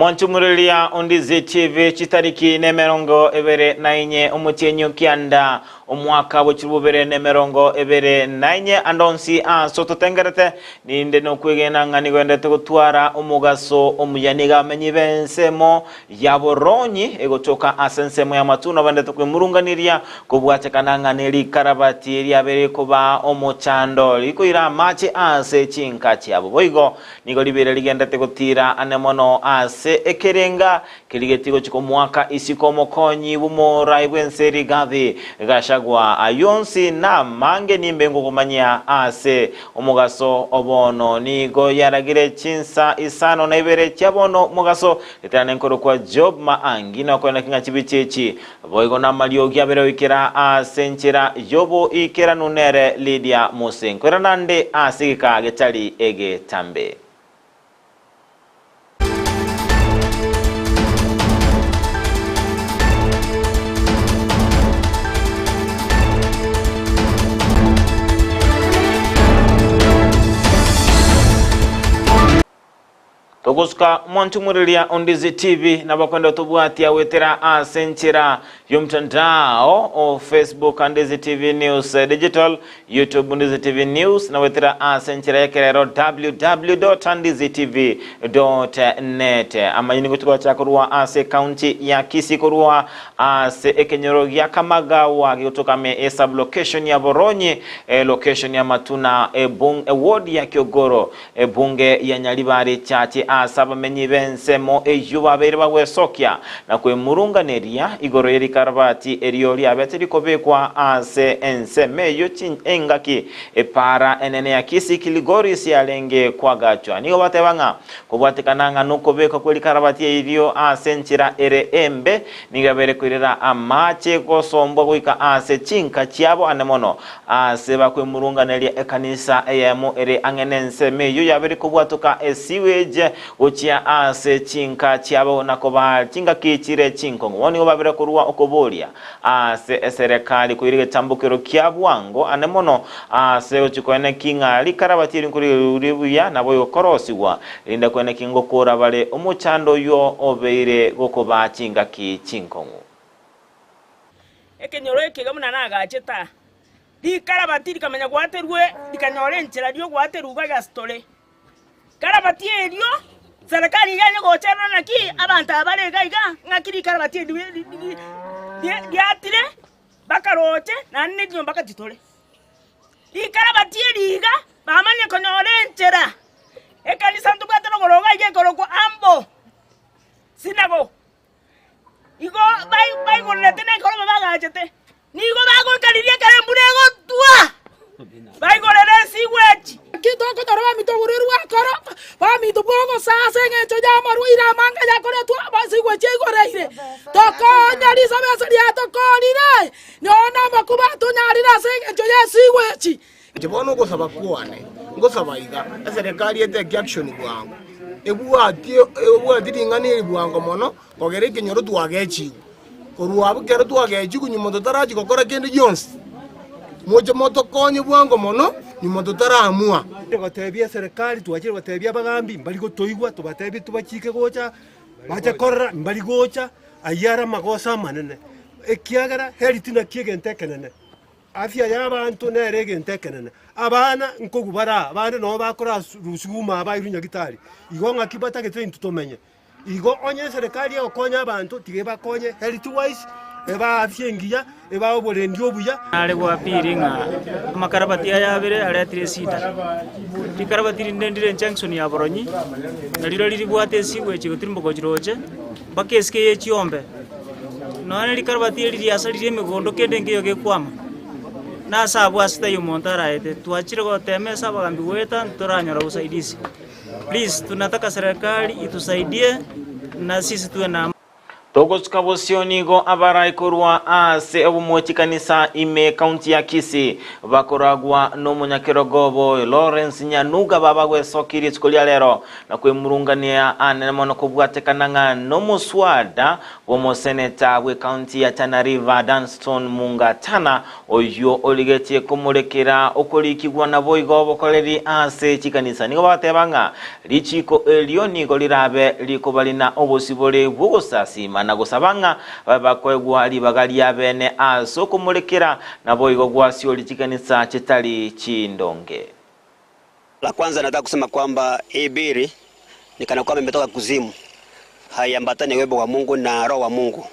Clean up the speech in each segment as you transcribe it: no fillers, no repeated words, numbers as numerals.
Mwanchumureria Ondizi TV chitariki nemerongo ebere na inye omotienyi o kianda omwaka bwe chilifu bibere nemerongo ebere na inye ande onsi ase ototengerete ninde nokwegena ng'a nigo endete gotwara omogaso omuya nigo abamenyi b'ensemo ya boronyi egotoka ase ensemo y'amatuno bendete kwemurunganeria kobwatekana ng'a nerikarabati riabeire kobaa omochando rikoira amache ase chinka chiabo boigo Nigo ribeera rigenderete gotiira ane mono ase ekerenga kerigetie gochia komoaka isiko omokonyi bw'omorai bw'ense Rigathi Gachagua. Ayio onsi namange nimbe ngokomanyia ase omogaso o bono. Nigo yaragire chinsa isano na ibere chia bono mogaso, ritang'ani nkorokwa Job Maangi, nokoeneki ng'a chibicha echi Boigo namariogi abere goikera ase enchera y'oboikeranu nere Lydia Mose. Nkoirana nde ase egeka getari egetambe. Togosuka mwantumuriria Ondizi TV nabo kwenda tobwatia goetera ase enchera y'omtandao o Facebook Ondizi TV News Digital, YouTube Ondizi TV News na goetera ase enchera y'ekerero www.ondizitv.net. Amanyi nigo togocha korwa ase ekaunti ya Kisii korwa ase ekenyoro gia Kamagawa gegotoka ime e sub-location ya Boronyi, e location ya Matuna, ebung eward ya Kiogoro Ebunge ya Nyaribari Church ase abamenyi b'ensemo eyio babeire bagwesokia na kwemurunganeria igoro ye rikarabati erio riabete rikobekwa ase ensemo eyio engaki epaara enene ya Kisii Kilgoris yarenge koagachwa. Nigo bateba ng'a kobwatekana ng'a nokobekwa kwe rikarabati erio ase enchera ere embe nigo yabeire koirera amache gosombwa goika ase chinka chiabo ane mono Aase bakwemurunganeria ekanisa eyemo ere ang'e nensemo eyio yabeire kobwatoka esiwage gochia ase chinka chiabo na kobaa chingaki chire chinkong'u. Bono nigo babere korua okoboria ase eserekari koira egetambokero kia bwango ane mono ase gochia koeneki ng'a rikarabati eri nkorigereria buya naboigo korosigwa, erinde koeneki ngokora bare omochando oyio obeire gokobaa chingaki chinkong'u. Ekenyoro eke iga buna nagachete aa, rikarabati rikamanya gwaterwa rikanyora enchera ri'ogwaterwa iga gasitore. Karabati erio, serikali iga yanye gocha erore naki abanto aba bare iga iga, ng'aki rikarabati eri riatire, bakaroche naende ne chinyomba gachitore. Rikarabati eri iga, bamanye konyora enchera, ekanisa ntobwate rogoro iga iga ekorokwa Ambo Synagogue. Igo baigorerete nekero babagachete, nigo bagoika riria ekero embura egotwa, baigorere ense igwechi. Naki tokonyora baminto oborwaire bw'akoro, baminto bw'ogosaa ase engencho y'amarwaire amange ayakoretwa ase igwechi eigoreire. Tokonya risabe ase riatokoorire, nonya namakuba atonyarire ase engencho y'ense igwechi. Inche bono ogosaba kwane, ngosaba iga, eserekari etake action bwango, ebwatie ebwatie ring'ana eri bwango mono, kogera ekenyoro twagechigwe. Korwa abwo ekero twagechigwe nyuma totarachia gokora kende gionsi, moche motokonye bwango mono nyuma totaramua. Gotebia eserekari, twachire gotebia abagambi mbari gotoigwa, tobatebie tobachike gocha, bache korora mbari gocha, ayio are amagoso amanene, ekiagera health naki egento ekenene. Afya y'abanto nere egento ekenene. Abana nkogwa bare aa, abande nabo bakora rusuguma abairwe nyagitari. Igo ng'aki batagete intwe tomenye. Igo onye eserekari egokonya abanto tiga ebakonye health wise, ebae afya engiya, ebae oborendi obuya. Nare gwapiri ng'a amakarabati aya abere aretire esida. Rikarabati rinde ndire ejunction ya Boronyi, nario riribwate esewage gotirimboka gochia roche. Mpaka esike ye chiombe, nonya ne rikarabati eri riasaririe emegondo kende nkeiyo gekwama, na ase abwo ase taiyo omonto araete. Twachire gotema ase abagambi goeta ntoranyora usaidizi. Please tunataka serikali itusaidie na sisi tuwe na amani. Togosuka bosio nigo abarai korwa ase obomo chikanisa ime ekaunti ya Kisii bakoragwa nomonyakerogo obo Lawrence Nyanuga babagwesokia rituko ria rero na kwemurungania anene mono kobwatekana ng'a nomoswada bw'omoseneta bw'ekaunti ya Tana River Danston Mungatana oyio origetie komorekera okorikigwa naboigo obokoreri ase chikanisa. Nigo bagoteba ng'a Richiiko erio nigo rirabe rikobarina obosibore bw'ogosasiima na gosaba ng'a babe bakoegwa ribaga ri'abeene ase okomorekera, naboigo gwasiori chikanisa chitari chindonge. La kwanza nataka kusema kwamba hii bili ni kana kwamba imetoka kuzimu, haiambatani uwepo wa Mungu na roho wa Mungu.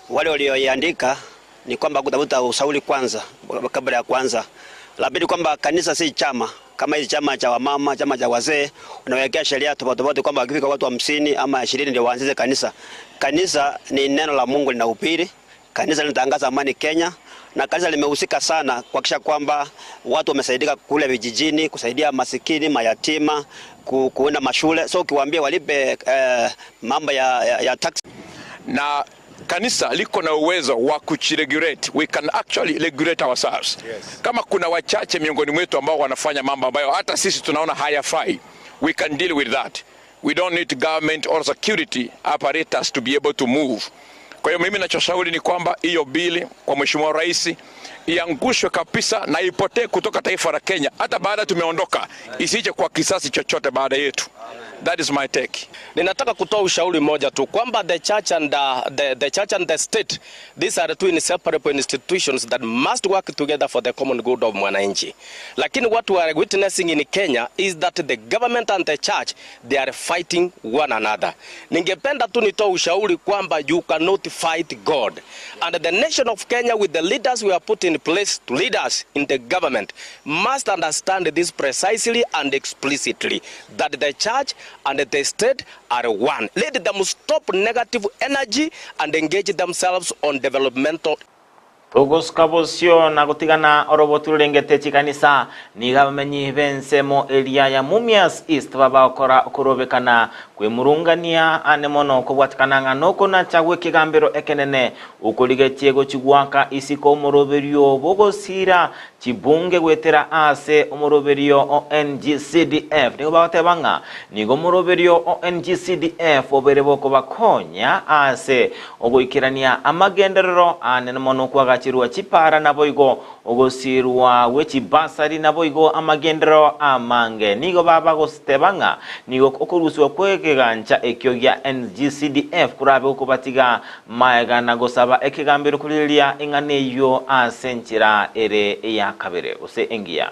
Wale walioiandika ni kwamba kutafuta ushauri kwanza kabla ya kuanza. La pili kwamba kanisa si chama kama hizi chama cha wamama, chama cha wazee, unawekea sheria tofauti tofauti kwamba wakifika watu 50 ama 20 ndio waanzishe kanisa. Kanisa ni neno la Mungu linahubiri, kanisa linatangaza amani Kenya, na kanisa limehusika sana kuhakikisha kwamba watu wamesaidika kule vijijini, kusaidia masikini, mayatima, kuenda mashule. So ukiwaambia walipe mambo ya tax. Na kanisa liko na uwezo wa kujiregulate. We can actually regulate ourselves. Kama kuna wachache miongoni mwetu ambao wanafanya mambo ambayo hata sisi tunaona hayafai, we can deal with that. We don't need government or security apparatus to be able to move. Kwa hiyo mimi nachoshauri ni kwamba hiyo bili kwa Mheshimiwa Rais iangushwe kabisa na ipotee kutoka taifa la Kenya, hata baada tumeondoka, isije kwa kisasi chochote baada yetu. That is my take. Ninataka kutoa ushauri mmoja tu kwamba the church and the state, these are two inseparable institutions that must work together for the common good of mwananchi. Lakini what we are witnessing in Kenya is that the government and the church, they are fighting one another. Ningependa tu nitoe ushauri kwamba you cannot fight God. And the nation of Kenya with the leaders we are put in place to lead us in the government must understand this precisely and explicitly, that the church and the state are one. Let them stop negative energy and engage themselves on developmental. Togosuka bosio na gotigana orobotu rurengete chikanisa niga abamenyi b'ensemo eria ya Mumias East babakora okorobekana kwemurungania ane mono kobwatikana ng'a nokonacha gw'ekegambero ekenene okorigetie gochigwaka isiko omoroberio bogosira chibunge gwetera ase omoroberio o NGCDF. Nigo bagoteba ng'a nigo omoroberio o NGCDF obere bokobakonya ase ogoikerania amagenderero anene mono kwagachirwa chipara naboigo ogosirwa gw'echibasari naboigo amagenderero amange. Nigo babagoteba ng'a nigo okorusiwa kw'ekegancha ekio gia NGCDF kurabe gokobatiga maega na gosaba ekegambero kuriria eng'ana eyio ase enchera ere ya kabere gose engiya.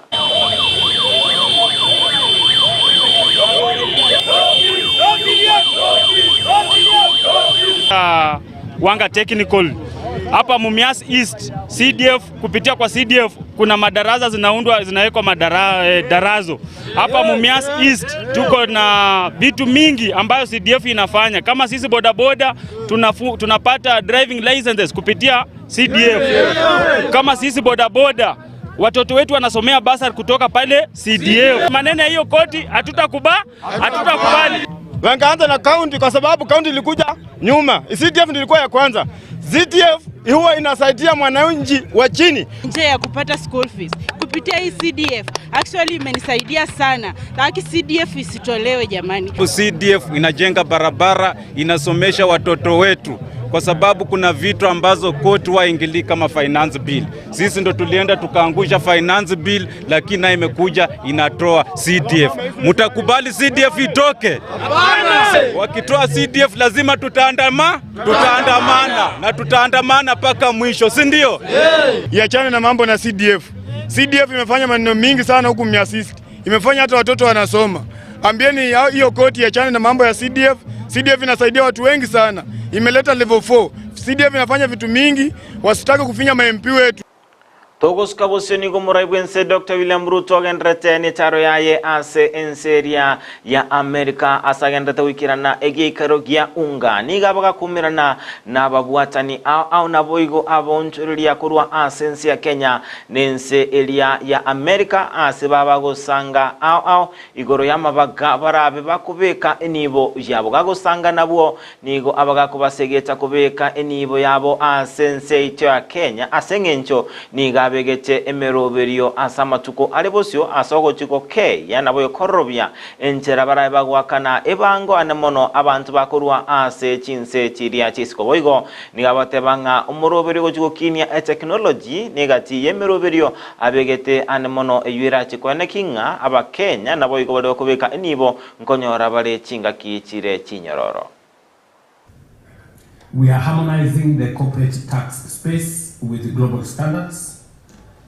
Wanga Technical hapa Mumias East CDF, kupitia kwa CDF kuna madarasa zinaundwa zinawekwa darazo hapa Mumias East. Tuko na vitu mingi ambayo CDF inafanya. Kama sisi bodaboda tunapata driving licenses kupitia CDF. Kama sisi bodaboda watoto wetu wanasomea basari kutoka pale CDF. Maneno ya hiyo koti hatutakubali. Wangeanza na county kwa sababu county ilikuja nyuma. CDF ndio ilikuwa ya kwanza. CDF huwa inasaidia mwananchi wa chini. Njia ya kupata school fees kupitia hii CDF actually imenisaidia sana. Lakini CDF isitolewe jamani. CDF inajenga barabara, inasomesha watoto wetu. Kwa sababu kuna vitu ambazo court waingili kama finance bill. Sisi ndo tulienda tukaangusha finance bill, lakini nayo imekuja inatoa CDF. Mtakubali CDF itoke? Wakitoa CDF lazima tutaandamana na tutaandamana mpaka mwisho, si ndio? Iachane na mambo na CDF. CDF imefanya maneno mingi sana huku Mumias East. Imefanya hata watoto wanasoma. Ambieni hiyo koti iachane na mambo ya CDF. CDF inasaidia watu wengi sana. Imeleta level 4. CDF inafanya vitu mingi, wasitake kufinya ma MP wetu. Togosuka bosio nigo omorai bw'ense Doctor William Ruto agenderete necharo yaye ase ense eria ya America ase agenderete goikerana egeikaro gia unga. Nigo abagakumerana nababwatani ao ao naboigo abaonchoreria korwa ase ense ya Kenya nense eria ya America ase babagosanga ao ao igoro y'amabaga barabe bakobeka enibo yabo. Gagosanga nabwo Nigo abagakobasegeta kobeka enibo yabo ase ense yaito ya Kenya ase engencho nigo abegete emeroberio ase amatuko are bosio ase ogochia gokeyia nabo ekororobia enchera barabe bagoakana ebango ane mono abanto bakorwa ase chinse chiria chisiko. Boigo nigo abateba ng'a omoroberio ogochia gokinia etekinoloji negati y'emeroberio abegete ane mono eyio erache koeneki ng'a abakenya naboigo bare bakobeka enibo Nkonyora bare chingaki chire chinyororo. We are harmonizing the corporate tax space with global standards.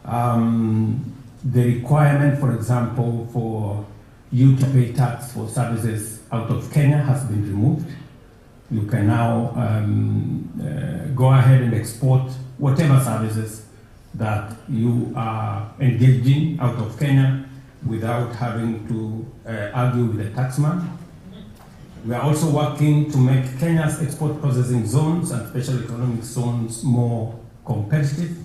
Um, the requirement, for example, for you to pay tax for services out of Kenya has been removed. You can now um, uh, go ahead and export whatever services that you are engaging out of Kenya without having to uh, argue with the taxman. We are also working to make Kenya's export processing zones and special economic zones more competitive.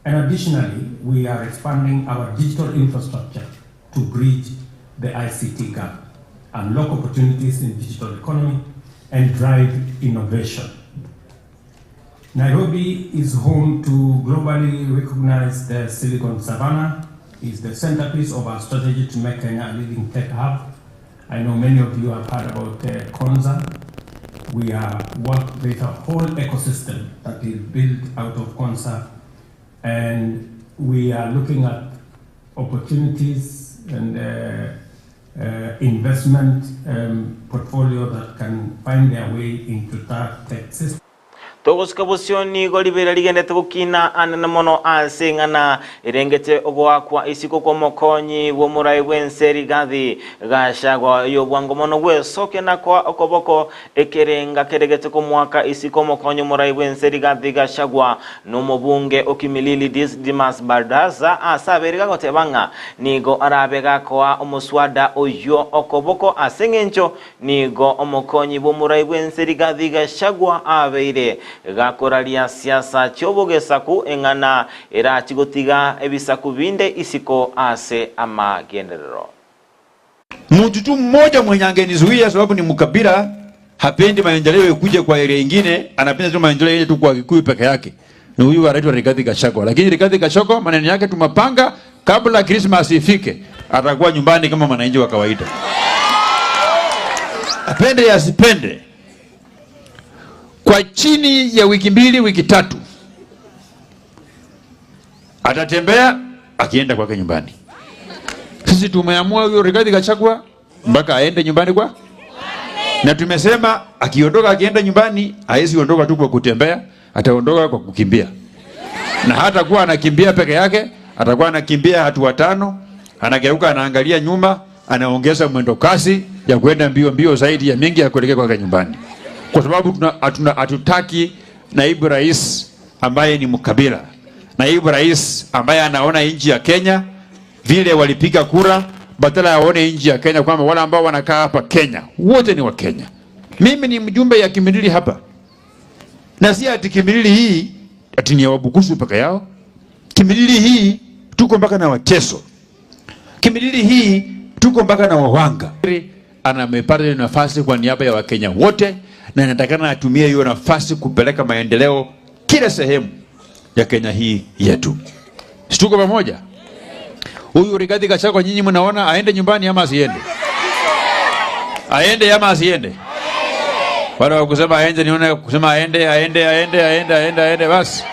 And additionally, we are expanding our digital infrastructure to bridge the ICT gap, unlock opportunities in digital economy, and drive innovation. Nairobi is home to globally recognized uh, Silicon Savannah, is the centerpiece of our strategy to make Kenya a leading tech hub. I know many of you have heard about uh, Konza. We are work, there's a whole ecosystem that is built out of Konza, and we are looking at opportunities and uh, uh, investment um, portfolio that can find their way into that tech system. Togosuka bosio nigo ribeera rigendete gokina anene mono ase eng'ana erengete ogoakwa isiko kw'omokonyi bw'omorai bw'ense Rigathi Gachagua, oyobwango mono gwesokia na koa okoboko ekerenga keregete komoaka isiko omokonyi omorai bw'ense Rigathi Gachagua na omobunge o Kimilili Dismas Bardaza ase abeire gagoteba ng'a nigo arabe gakoa omoswada oyio okoboko ase eng'encho Nigo omokonyi bw'omorai bw'ense Rigathi Gachagua abeire gakoraria siasa chi'obogesaku eng'ana erachi gotiga ebisaku binde isiko ase amagenderero. Mtu tu mmoja mwenye angenizuia sababu ni mkabila, hapendi maendeleo ikuje kwa area ingine, anapenda tu maendeleo ile tu kwa Kikuyu peke yake. Ni huyu anaitwa Rigathi Gachagua. Lakini Rigathi Gachagua maneno yake tumapanga kabla Christmas ifike, atakuwa nyumbani kama mwananchi wa kawaida. Apende asipende, kwa chini ya wiki mbili, wiki tatu atatembea akienda kwake nyumbani. Sisi tumeamua huyo Rigathi Gachagua mpaka aende nyumbani kwa na tumesema akiondoka akienda nyumbani hawezi ondoka tu kwa kutembea, ataondoka kwa kukimbia, na hatakuwa anakimbia peke yake, atakuwa anakimbia hatua tano, anageuka, anaangalia nyuma, anaongeza mwendo kasi ya kwenda mbio mbio zaidi ya mingi ya kuelekea kwake nyumbani, kwa sababu hatutaki naibu rais ambaye ni mkabila, naibu rais ambaye anaona nchi ya Kenya vile walipiga kura, badala ya waone nchi ya Kenya kwamba wale ambao wanakaa hapa Kenya wote ni wa Kenya. Mimi ni mjumbe ya Kimilili hapa, na si ati Kimilili hii ati ni ya Wabukusu peke yao. Kimilili hii tuko mpaka na Wateso. Kimilili hii tuko mpaka na Wawanga. Anamepata hiyo nafasi kwa niaba ya Wakenya wote, na inatakana atumie hiyo nafasi kupeleka maendeleo kila sehemu ya Kenya hii yetu. Si tuko pamoja? Huyu Rigathi Gachagua nyinyi mnaona aende nyumbani ama asiende? Aende ama asiende? Wale wa kusema aende, nione kusema aende, aende, aende, aende, aende, aende basi.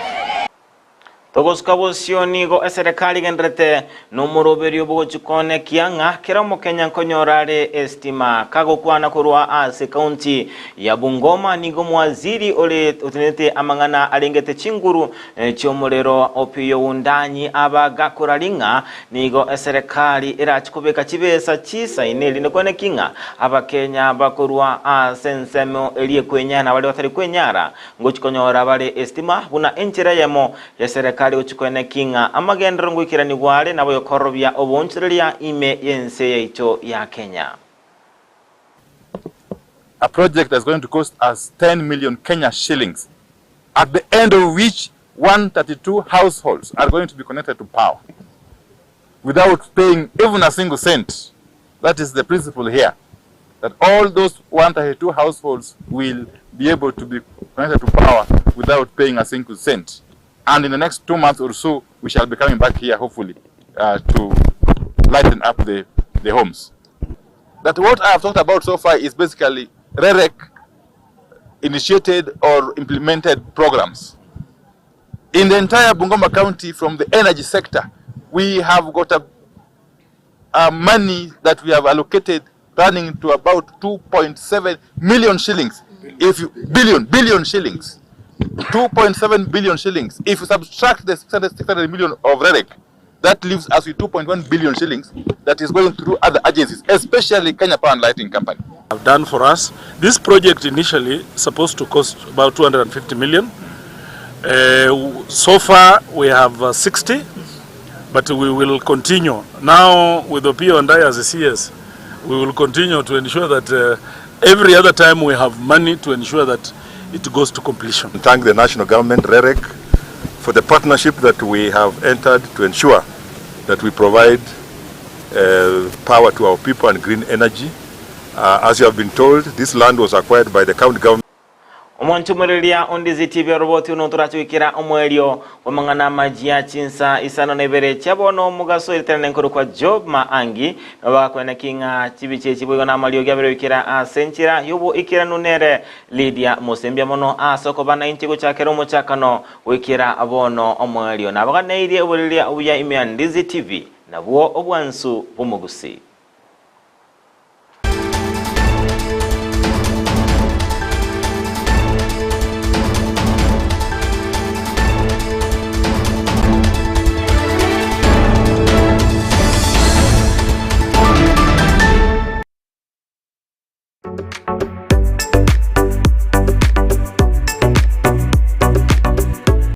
Togosuka bosio nigo eserekari egenderete nomoroberio bogochia konekia ng'a kera omokenya nkonyora are estima. Kagokwana korwa ase county ya Bungoma nigo omowaziri ore otenenete amang'ana arengete chinguru chi'omorero Opiyo Wundanyi abagakora ring'a nigo eserekari erache kobeka chibesa chisaine erinde koenekia ng'a abakenya bakorwa ase ensemo eria ekwenyara na baria batari kwenyara ngochia konyora bare estima buna enchera eyemo y'eserekari. eserekari gochia koeneki ng'a amagenderero ngoikeranigwa are nabo yokorobia oboonchoreria ime y'ense yaito ya Kenya. A project that's going to cost us 10 million Kenya shillings, at the end of which 132 households are going to be connected to power without paying even a single cent. That is the principle here, that all those 132 households will be able to be connected to power without paying a single cent. And in the next two months or so, we shall be coming back here, hopefully, uh, to lighten up the, the homes. That what I have talked about so far is basically REREC initiated or implemented programs. In the entire Bungoma County, from the energy sector, we have got a, a money that we have allocated running to about 2.7 million shillings. If you, billion, billion shillings. 2.7 billion shillings. If you subtract the 600 million of REREC, that leaves us with 2.1 billion shillings that is going through other agencies, especially Kenya Power and Lighting Company. Have done for us. This project initially supposed to cost about 250 million. Uh, so far we have uh, 60, but we will continue. Now with Opiyo Wandayi as a CS, we will continue to ensure that uh, every other time we have money to ensure that it goes to completion. Thank the national government, REREC, for the partnership that we have entered to ensure that we provide uh, power to our people and green energy. Uh, as you have been told, this land was acquired by the county government. Omonchomoreria onde zitibi oroboti ono torache goikera omoerio bw'amang'ana amajia chinsa isano na ibere chia bono omogaso eriterane nkorokwa Job Maangi nabo bagakoeneki ng'a chibicha echi boigo namariogi abere goikera ase enchera y'oboikeranu nere Lydia Mosembia mono ase okoba nainche gochakera omochakano goikera bono omoerio nabaganeirie oboreria obuya ime ya Ndizi TV nabwo obwansu bw'omogusii.